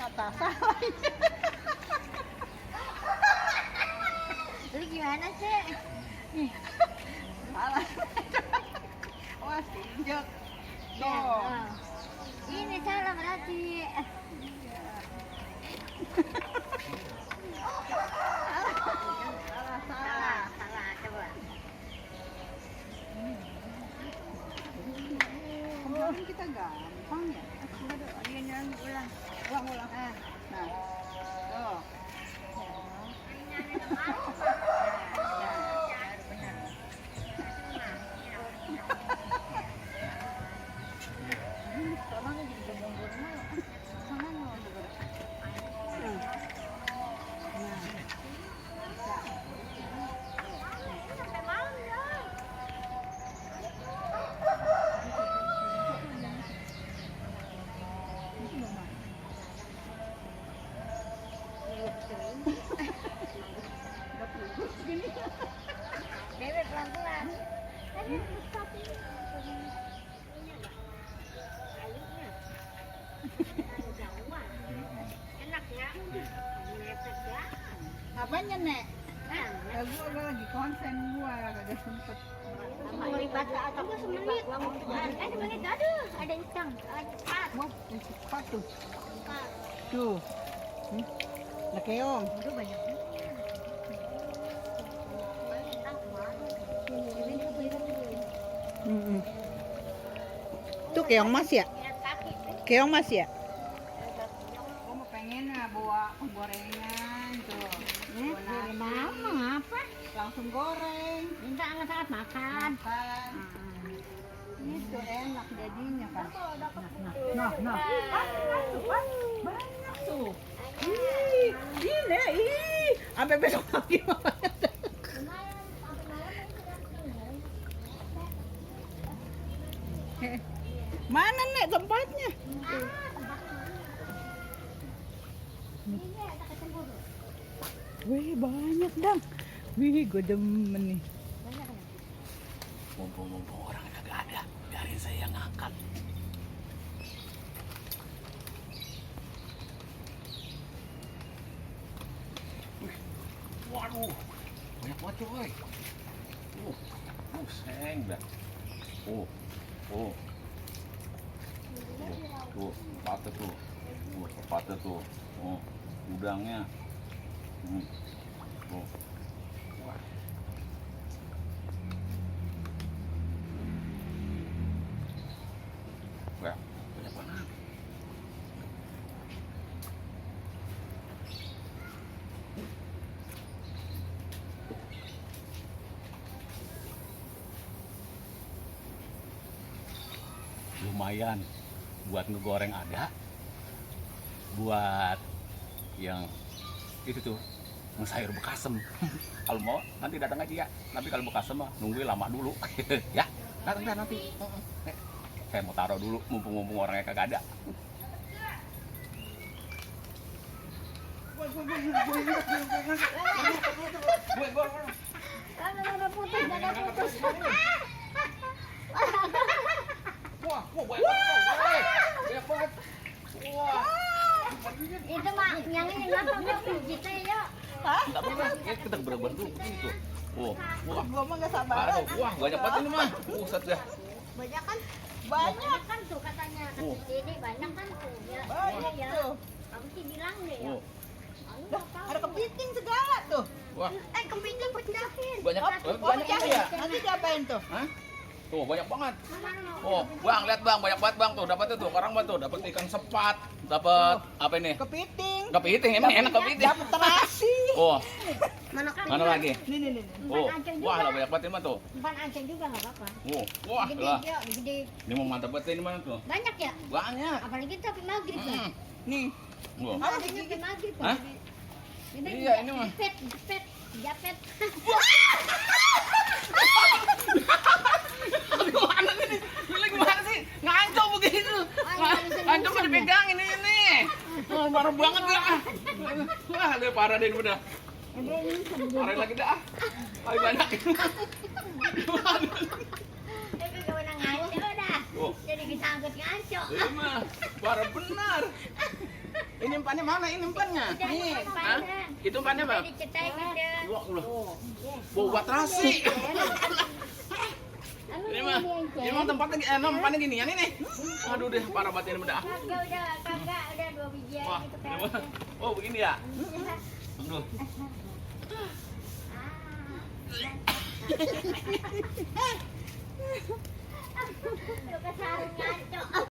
Tak salah. Lu gimana sih? Salah. Wah, injek. Ya, Tuh. ini salah berarti. Salah. Salah, coba. Kemarin kita gampang ya. Ini ulang. Ulang. Nah, tuh. Bebek pelan-pelan. Enak ya? Melepet ya? Apanya, Nek? Gua lagi konsen gua, kagak sempet. Mau lipat atau gua semenit? Semenit, aduh, ada ikan. Cepat. Wah, cepat tuh. Tuh. Nah, keong. Aduh, banyak. Tuh keong mas ya? Keong mas ya? Gua mau pengen bawa gorengan tuh. Mama apa? Langsung goreng. Minta sangat makan. Makan. Itu enak jadinya kan. Nah. Banyak tuh. Ih. Sampai besok pagi. Mana, Nek, tempatnya? Wih, banyak, Dang. Wih, gue demen nih. Mumpung orang kagak ada, biarin saya yang ngangkat. Waduh, banyak banget coy. Seng dah. Tuh, patah tuh. Patah tuh. Udangnya. Tuh. Wah. Wah, banyak banget. Lumayan buat ngegoreng ada, buat yang itu tuh sayur bekasem. Kalau mau nanti datang aja ya, tapi kalau bekasem mah nungguin lama dulu. Ya datang nanti. Saya mau taruh dulu mumpung orangnya kagak ada. Putus. Wah, banyak banget. Wah, Itu mah yang ini ngapa kita ya? enggak pernah. Kita bener-bener dulu gitu. Wah, Gua mah gak sabaran. aduh, wah banyak banget ini mah. Buset dah. Banyak kan? Banyak. Kan tuh katanya. Ini banyak kan tuh. Ya, Banyak ya. tuh. Kamu sih bilang deh ya. Ada kepiting segala tuh. Wah, Kepiting pecahin. banyak Oh, banyak pecah ini ya. Nanti diapain tuh? Hah? Tuh banyak banget. Bang, lihat Bang, banyak banget Bang tuh. Dapat tuh, sekarang tuh dapat ikan sepat, dapat apa ini? Kepiting. Kepiting, emang enak kepiting. Dapat terasi. Mana lagi? Nih. Wah, lah banyak banget ini mah tuh. Bukan anceng juga nggak apa-apa. Wah Gede lah. ya, gede. Ini mau mantap banget ini mana tuh? Banyak ya? Banyak. Apalagi tapi maghrib kan? Nih. Wah. Ada sampai maghrib Hah? kan? Iya, ini mah. Japet. Gimana ini? Ini gimana sih? Ngancok begitu. Ngancok kan dipegangin ini. Parah banget ya. Wah, dia parah deh udah. Parah lagi dah. Paling banyak. Tapi kalau nang ngaco dah. Oh. Jadi kita angkut ngaco. Ini mah parah benar. Ini umpannya mana? Ini umpannya. Nih, Hah? Itu umpannya bang? dicetai gitu. Ya Allah. Buat terasi. Ini mah tempatnya umpannya gini ya nih. Aduh deh, parah banget ini udah. Kagak, udah 2 biji Wah, gitu ini kan. mah. Oh begini ya. Aduh. Lu kesarung ngaco.